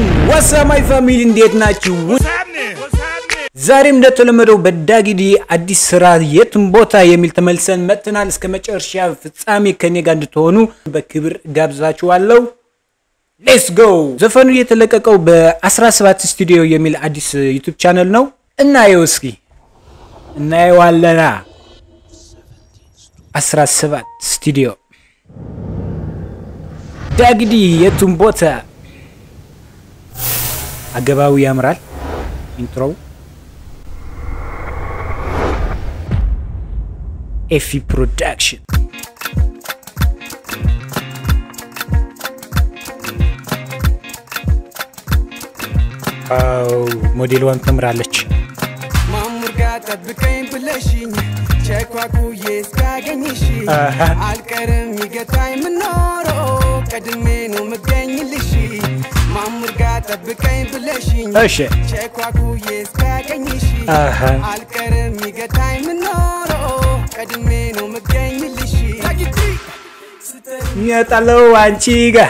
What's up my family፣ እንዴት ናችሁ? ዛሬም እንደተለመደው በዳጊዲ አዲስ ስራ የትም ቦታ የሚል ተመልሰን መጥተናል። እስከ መጨረሻ ፍጻሜ ከኔ ጋር እንድትሆኑ በክብር ጋብዛችኋለሁ። Let's go። ዘፈኑ የተለቀቀው በ17 ስቱዲዮ የሚል አዲስ YouTube channel ነው። እናየው እስኪ፣ እናየዋለና። 17 ስቱዲዮ፣ ዳጊዲ የትም ቦታ። አገባቡ ያምራል። Intro ው ኤፊ Production። Wow፣ ሞዴልዋን ተምራለች። ማሙር ጋር ጠብቀኝ ብለሽኝ ቸኳኩዬ እስካገኝሽ አልቀርም ይገታኝ ምኖሮ ቀድሜ ነው ምገኝልሽ። ማሙር ጋር ጠብቀኝ ብለሽኝ ቸኳኩዬ እስካገኝሽ አልቀርም ይገታኝ ምኖሮ ቀድሜ ነው ምገኝልሽ። እመጣለሁ አንቺ ጋ፣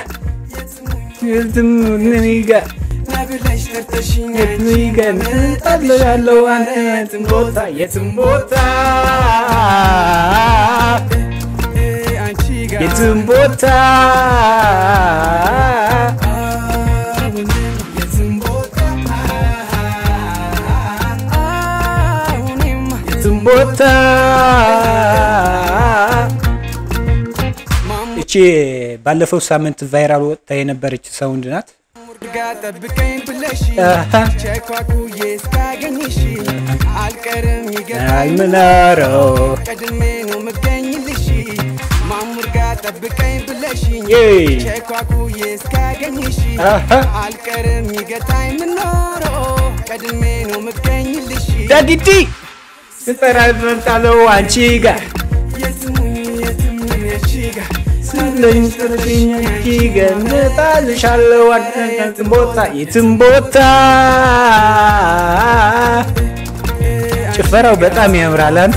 የትም ጋ ብለሽ ጠርተሽኝ የትም ጋ እመጣለሁ አንተ የትም ቦታ፣ የትም ቦታ፣ አንቺ ጋር የትም ቦታ። የትም ቦታ አሁንም የትም ቦታ። እቺ ባለፈው ሳምንት viral ወጥታ የነበረች sound ናት። ጋር ጠብቀኝ ብለሽ ቸኳኩዬ እስካገኝሽ አልቀርም ይገታኝ አይምናረው ቀድሜ ነው ምገኝልሽ። ማሙር ጋር ጠብቀኝ ብለሽኝ ቸኳኩዬ እስካገኝሽ አልቀርም ይገታኝ ምኖሮ ቀድሜ ነው ምገኝልሽ። ዳጊዲ ስጠራ እመጣለሁ አንቺ ጋር የትሙኝ የትም የቺ ጋር ስለኝ ጥርሽኝ አንቺ ጋር እመጣልሻለሁ አንተ የትም ቦታ፣ የትም ቦታ። ጭፈራው በጣም ያምራል። አንተ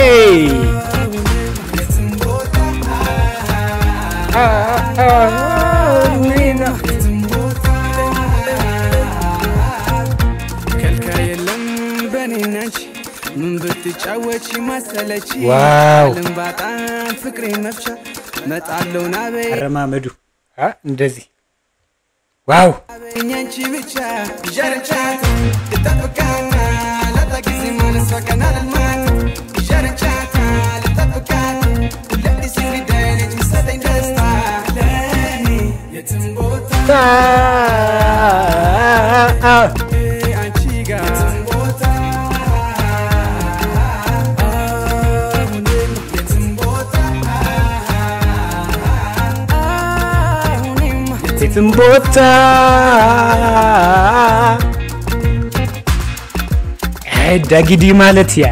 ኤይ የትም ቦታ የትም ቦታ ከልካይ የለም በኔና አንቺ ምን ብትጫወቺ ማሰለች። Wow። ዓለም ባጣም ፍቅሬ መፍቻ መጣለው ና በይ አረማመዱ እንደዚህ wow። በይኝ አንቺ ብቻ ይዣርቻት ልጠብቃት ላጣ ጊዜ ማነሷ ቀና ልማት ይዣርቻት ልጠብቃት ሁለት ሲግዳይ ነች ምሰጠኝ ደስታ ለኔ የትም ቦታ አንቺ ጋር የትም ቦታ አሁንም የትም ቦታ አሁንም የትም ቦታ። አይ ዳጊዲ ማለት ያ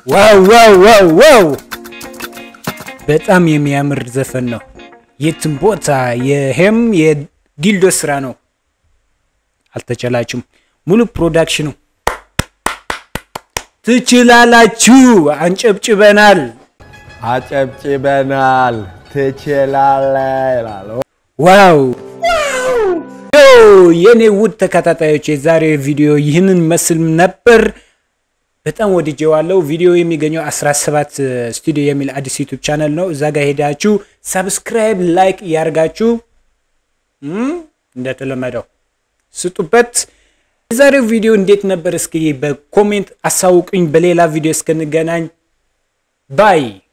wow wow wow wow፣ በጣም የሚያምር ዘፈን ነው። የትም ቦታ ይሄም የጊልዶ ስራ ነው። አልተቻላችሁም። ሙሉ production ኑ ትችላላችሁ። አንጨብጭበናል። አጨብጭበናል። ትችላለህ ይላል። Wow yo የኔ ውድ ተከታታዮች፣ የዛሬ ቪዲዮ ይህንን መስል ነበር። በጣም ወድጄዋለሁ። ቪዲዮ የሚገኘው 17 ስቱዲዮ የሚል አዲስ YouTube channel ነው። እዛ ጋር ሄዳችሁ subscribe፣ like ያርጋችሁ እንደተለመደው ስጡበት። የዛሬው ቪዲዮ እንዴት ነበር? እስኪ በ comment አሳውቁኝ። በሌላ ቪዲዮ እስክንገናኝ bye።